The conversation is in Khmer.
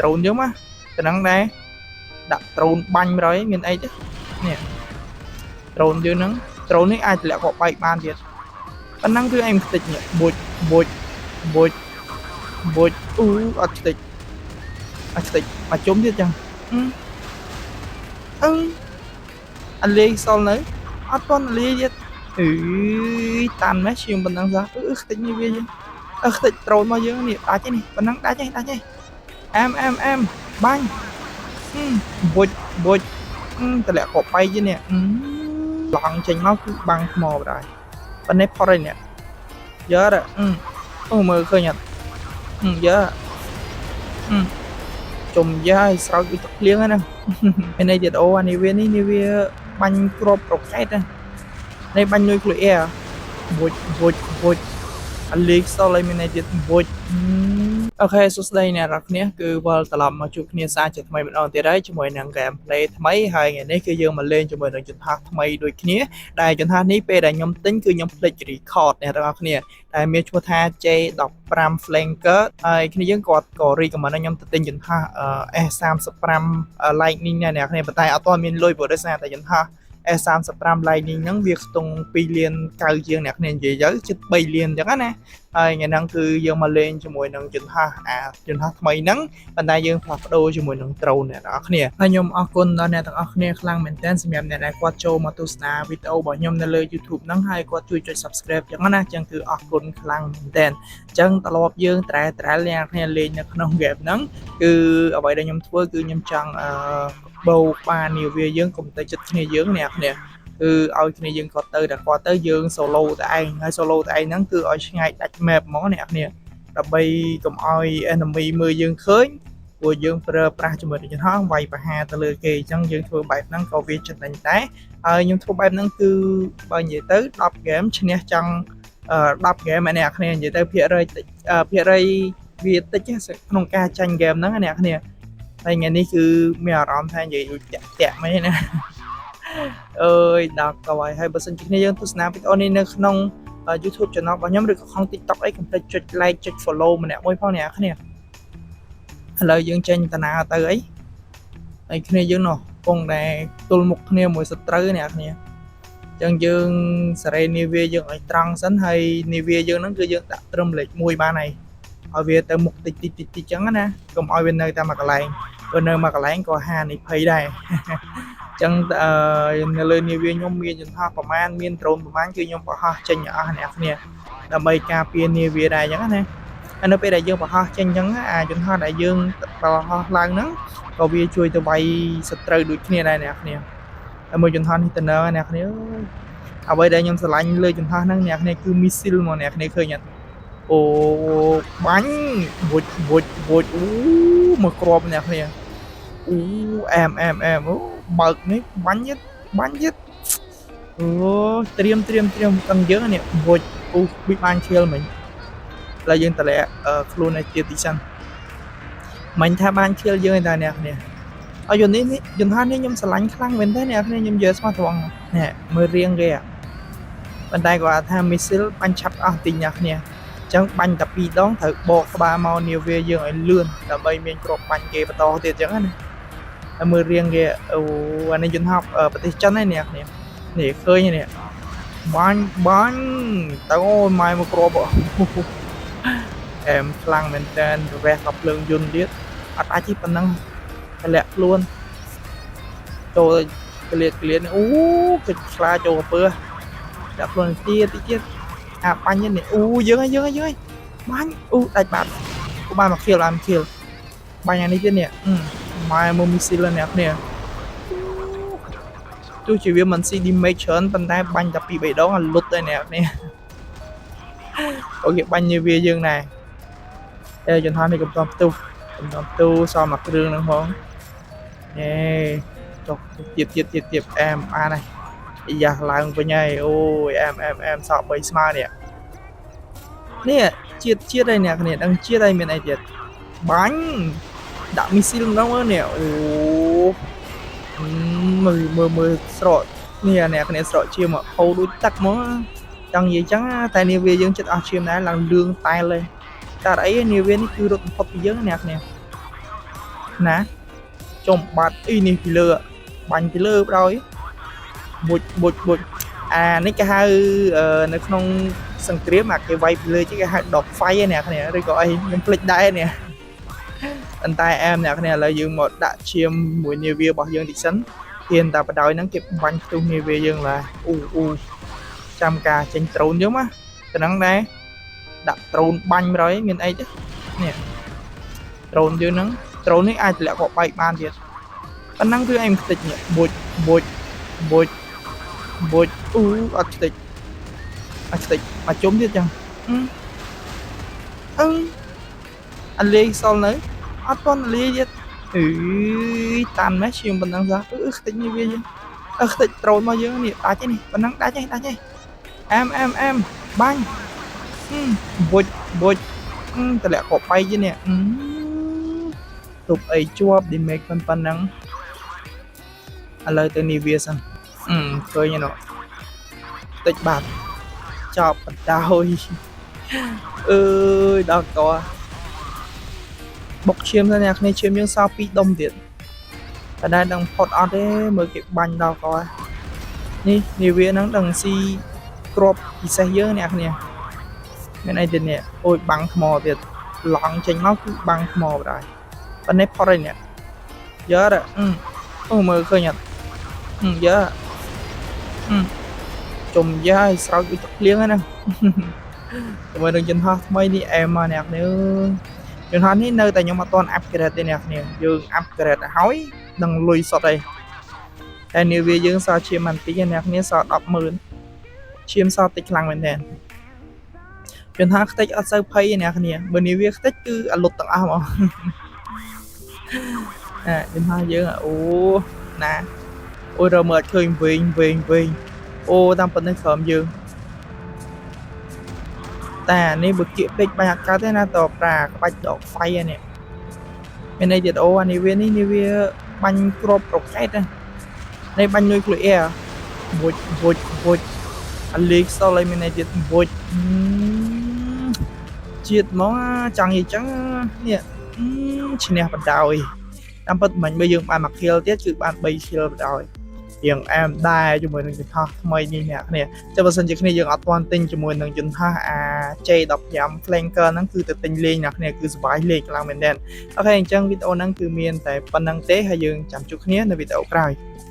drone យើងមកតំណឹងដែរដាក់ drone បាញ់100មានអីទេនេះ drone យើងហ្នឹង drone នេះអាចតម្លាក់គ្រាប់បែកបានទៀតប៉ុណ្ណឹងគឺឯងខ្ទេចនេះបុចបុចបុចបុចអូអត់ខ្ទេចអត់ខ្ទេចមកជុំទៀតចឹងអឺអលេងសល់នៅអត់ទាន់លាយទៀតអឺតាន់ម៉េះឈាមប៉ុណ្ណឹងសោះអឺខ្ទេចនេះវាយើងអឺខ្ទេច drone មកយើងនេះដាច់នេះប៉ុណ្ណឹងដាច់ទេដាច់ទេអែមអែមអែមបាញ់បុចបុចតម្លាក់គ្រាប់បែកនេះឡង់ចេញមកគឺបាំងថ្មបណ្ដោយប៉ុណ្ណេះផុតហើយនេះយើអឺអូមើលឃើញអត់យើជុំយ៉ាឲ្យស្រោចដូចទឹកភ្លៀងហ្នឹងមានអីទៀតអូអានេះវានេះនេះវាបាញ់គ្រាប់រ៉ុកែតនេះបាញ់នុយក្លូអ៊ែបុចបុចបុចអាលេខសល់ឲ្យមានអីទៀតបុច OK សួស្តីអ្នកនរគ្នាគឺវិលត្រឡប់មកជួបគ្នាសាជាថ្មីម្ដងទៀតហើយជាមួយនឹង gameplay ថ្មីហើយថ្ងៃនេះគឺយើងមកលេងជាមួយនឹងយន្តហោះថ្មីដូចគ្នាដែលយន្តហោះនេះពេលដែលខ្ញុំទិញគឺខ្ញុំភ្លេច record អ្នកនរគ្នាដែលមានឈ្មោះថា J15 Flanker ហើយគ្នាយើងគាត់ក៏ recommend ឲ្យខ្ញុំទៅទិញយន្តហោះ S35 Lightning ដែរអ្នកគ្នាប៉ុន្តែអត់ទាន់មានលុយព្រោះដោយសារតែយន្តហោះ S35 Lightning ហ្នឹងវាខ្ទង់2លាន9ជាងអ្នកគ្នានិយាយទៅជិត3លានអញ្ចឹងណាហើយថ្ងៃហ្នឹងគឺយើងមកលេងជាមួយនឹងយន្តហោះអាយន្តហោះថ្មីហ្នឹងប៉ុន្តែយើងផ្លាស់ប្ដូរជាមួយនឹង drone អ្នកនរគ្នាហើយខ្ញុំអរគុណដល់អ្នកទាំងអស់គ្នាខ្លាំងមែនទែនសម្រាប់អ្នកដែលគាត់ចូលមកទស្សនាវីដេអូរបស់ខ្ញុំនៅលើ YouTube ហ្នឹងហើយគាត់ជួយចុច Subscribe អញ្ចឹងណាអញ្ចឹងគឺអរគុណខ្លាំងមែនទែនអញ្ចឹងត្រឡប់យើងត្រែត្រែលអ្នកគ្នាលេងនៅក្នុង game ហ្នឹងគឺអ្វីដែលខ្ញុំធ្វើគឺខ្ញុំចង់អឺបោកបាននាវាយើងកុំទៅចិត្តគ្នាយើងអ្នកគ្នាគឺឲ្យគ្នាយើងគាត់ទៅតែគាត់ទៅយើង solo តែឯងហើយ solo តែឯងហ្នឹងគឺឲ្យឆ្ងាយដាច់ map ហ្មងអ្នកគ្នាដើម្បីកុំឲ្យ enemy មើលយើងឃើញព្រោះយើងប្រើប្រាស់ជាមួយនឹងយន្តហោះវាយប្រហារទៅលើគេអញ្ចឹងយើងធ្វើបែបហ្នឹងក៏វាចំណេញដែរហើយខ្ញុំធ្វើបែបហ្នឹងគឺបើនិយាយទៅ10 game ឈ្នះចង់10 game អ្នកគ្នានិយាយទៅភាគរយតិចភាគរយវាតិចក្នុងការចាញ់ game ហ្នឹងអ្នកគ្នាហើយថ្ងៃនេះគឺមានអារម្មណ៍ថានិយាយដូចតាក់តាក់មែនណាអើយដល់ក៏ហើយហើយបើសិនជាគ្នាយើងទស្សនាវីដេអូនេះនៅក្នុង YouTube channel របស់ខ្ញុំឬក៏ក្នុង TikTok អីកុំភ្លេចចុច like ចុច follow ម្នាក់មួយផងអ្នកគ្នាឥឡូវយើងចេញតាណាទៅអីហើយគ្នាយើងនោះកំពុងតែទល់មុខគ្នាមួយសត្រូវអ្នកគ្នាអញ្ចឹងយើងសេរីនាវាយើងឲ្យត្រង់សិនហើយនាវាយើងហ្នឹងគឺយើងដាក់ត្រឹមលេខ1បានហើយឲ្យវាទៅមុខតិចតិចតិចតិចចឹងណាកុំឲ្យវានៅតែមួយកន្លែងបើនៅមួយកន្លែងក៏ហានិភ័យដែរចឹងអឺនៅលើនាវាខ្ញុំមានយន្តហោះប្រមាណមានដ្រូនប្រមាណគឺខ្ញុំបង្ហោះចេញឲ្យអស់អ្នកគ្នាដើម្បីការពារនាវាដែរអញ្ចឹងណាហើយនៅពេលដែលយើងបង្ហោះចេញអញ្ចឹងអាយន្តហោះដែលយើងបង្ហោះឡើងហ្នឹងក៏វាជួយទៅវាយសត្រូវដូចគ្នាដែរអ្នកគ្នាហើយមួយយន្តហោះនេះទៅនៅអ្នកគ្នាអ្វីដែលខ្ញុំស្រឡាញ់លើយន្តហោះហ្នឹងអ្នកគ្នាគឺមីស៊ីលមកអ្នកគ្នាឃើញអត់អូបាញ់បុចបុចបុចអូមកគ្រាប់អ្នកគ្នាអូអែមអែមអែមអូបើកនេះបាញ់ទៀតបាញ់ទៀតអូត្រៀមត្រៀមត្រៀមតឹងយើងនេះបុចអូប៊ីបានឈៀលមិញឥឡូវយើងតម្លាក់ខ្លួនឲ្យទៀតតិចសិនមិញថាបានឈៀលយើងឯតាអ្នកគ្នាអយន្តនេះយន្តហោះនេះខ្ញុំស្រឡាញ់ខ្លាំងមែនទេអ្នកគ្នាខ្ញុំនិយាយស្មោះត្រង់នេះមើលរៀងគេប៉ុន្តែគាត់ថាមីស៊ីលបាញ់ឆាប់អស់តិចអ្នកគ្នាអញ្ចឹងបាញ់តែពីរដងត្រូវបកក្បាលមកនាវាយើងឲ្យលឿនដើម្បីមានគ្រាប់បាញ់គេបន្តទៀតអញ្ចឹងណាហើយមើលរៀងគេអូអានេះយន្តហោះប្រទេសចិនឯនេះនេះនេះឃើញនេះបាញ់បាញ់ទៅអូយម៉ែមកគ្រាប់អែមខ្លាំងមែនតើរះกับភ្លើងយន្តទៀតអត់អាចទេប៉ុណ្ណឹងតម្លាក់ខ្លួនចូលកលៀតកលៀតអូកិច្ចខ្លាចូលកពើដាក់ខ្លួនទៀតតិចទៀតអាបាញ់នេះអូយើងហើយយើងហើយយើងហើយបាញ់អូដាច់បាត់អូបានមកខៀលបានខៀលបាញ់អានេះទៀតនេះម៉ែមើលមីស៊ីលអ្នកគ្នាទោះជាវាមិនស៊ី damage ច្រើនប៉ុន្តែបាញ់តែពីរបីដងអាលុតដែរអ្នកនេះOK បាញ់នាវាយើងដែរតែយន្តហោះនេះកំតផ្ទុះកំតផ្ទុះសល់មួយគ្រឿងហ្នឹងផងញ៉េចុះទៀតទៀតទៀតទៀតអែមបានហើយអាយ៉ាឡើងវិញហើយអូយអែមអែមអែមសក់3ស្មើនេះនេះជាតិជាតិហើយអ្នកគ្នាដឹងជាតិហើយមានអីទៀតបាញ់ដាក់មីស៊ីលម្ដងមើលនេះអូមើលមើលមើលស្រកនេះអ្នកគ្នាស្រកជាមកហូរដូចទឹកហ្មងចង់និយាយចឹងតែនាវាយើងចិត្តអស់ឈាមដែរឡើងលឿងតែលទេតែអីនាវានេះគឺរត់បំផុតពីយើងអ្នកគ្នា ណាចំបាត់អីនេះពីលើបាញ់ពីលើបដ ாய் បុចបុចបុចអានេះគេហៅនៅក្នុងសង្គ្រាមអាគេវាយពីលើគេហៅ dog fight ឯអ្នកគ្នាឬក៏អីខ្ញុំភ្លេចដែរនេះប៉ុន្តែអែមអ្នកគ្នាឥឡូវយើងមកដាក់ឈាមមួយនាវារបស់យើងតិចសិនហ៊ានតែបដ ாய் ហ្នឹងគេបាញ់ផ្ទុះនាវាយើងឡាអូអូចាំការចេញត្រូនយើងមកតំណឹងដែរដាក់ត្រូនបាញ់ម្រយមានអីទេនេះត្រូនយើងហ្នឹងត្រូននេះអាចតម្លាក់គ្រាប់បែកបានទៀតប៉ុណ្ណឹងគឺឯងខ្ទេចនេះបុចបុចបុចបុចអូអត់ខ្ទេចអត់ខ្ទេចមកជុំទៀតចឹងអឺអលាយសល់នៅអត់ទាន់លាយទៀតអឺតាន់ម៉េះឈាមប៉ុណ្ណឹងសោះអឺខ្ទេចនេះវាយើងអឺខ្ទេចត្រូនមកយើងនេះដាច់នេះប៉ុណ្ណឹងដាច់ហើយដាច់ហើយអែមអែមអែមបាញ់បុចបុចតម្លាក់គ្រាប់បែកនេះទប់អីជាប់ damage ប៉ុណ្ណឹងឥឡូវទៅនេះវាសិនអឺឃើញឯនោះតិចបាត់ចប់បណ្ដោយអើយដល់កបុកឈាមទៅអ្នកគ្នាឈាមយើងសល់2ដុំទៀតតែដែរដឹងផុតអត់ទេមើលគេបាញ់ដល់កនេះនេះវាហ្នឹងដឹងស៊ីគ្រាប់ពិសេសយើងអ្នកគ្នាមានអីទៀតនេះអូយបាំងថ្មទៀតឡង់ចេញមកគឺបាំងថ្មបណ្ដោយប៉ុន្តែផុតហើយនេះយើអឺអូមើលឃើញអត់យើជុំយ៉ាយស្រោចដូចទឹកភ្លៀងហ្នឹងជាមួយនឹងយន្តហោះថ្មីនេះអែមមកអ្នកនេះយន្តហោះនេះនៅតែខ្ញុំអត់ទាន់ upgrade ទេអ្នកគ្នាយើង upgrade ហើយនឹងលុយសុទ្ធហើយតែនាវាយើងសល់ឈាមបន្តិចអ្នកគ្នាសល់100000ឈាមសល់តិចខ្លាំងមែនទែនយន្តហោះខ្ទេចអត់សូវភ័យទេអ្នកគ្នាបើនាវាខ្ទេចគឺអាលុតទាំងអស់ហ្មងអាយន្តហោះយើងអូណាអូយរមើលឃើញវែងវែងវែងអូតាមប៉ុណ្ណេះក្រោមយើងតែនេះបើគៀកពេកបាញ់អត់កើតទេណាតប្រាក្បាច់ដកហ្វៃនេះមានអីទៀតអូអានេះវានេះនេះវាបាញ់គ្រាប់រ៉ុកែតនេះបាញ់នុយក្លូអ៊ែបុចបុចបុចអាលីកសល់ឲ្យមានអីទៀតបុចជាតិហ្មងចង់និយាយចឹងនេះឈ្នះបណ្ដោយតាមពិតមិញបើយើងបានមួយ kill ទៀតគឺបាន3 kill បណ្ដោយរៀងអែមដែរជាមួយនឹងយន្តហោះថ្មីនេះអ្នកគ្នាចុះបើសិនជាគ្នាយើងអត់ទាន់ទិញជាមួយនឹងយន្តហោះអា J15 Flanker ហ្នឹងគឺទៅទិញលេងអ្នកគ្នាគឺសប្បាយលេងខ្លាំងមែនទែន។ OK អញ្ចឹងវីដេអូហ្នឹងគឺមានតែប៉ុណ្្នឹងទេហើយយើងចាំជួបគ្នានៅវីដេអូក្រោយ។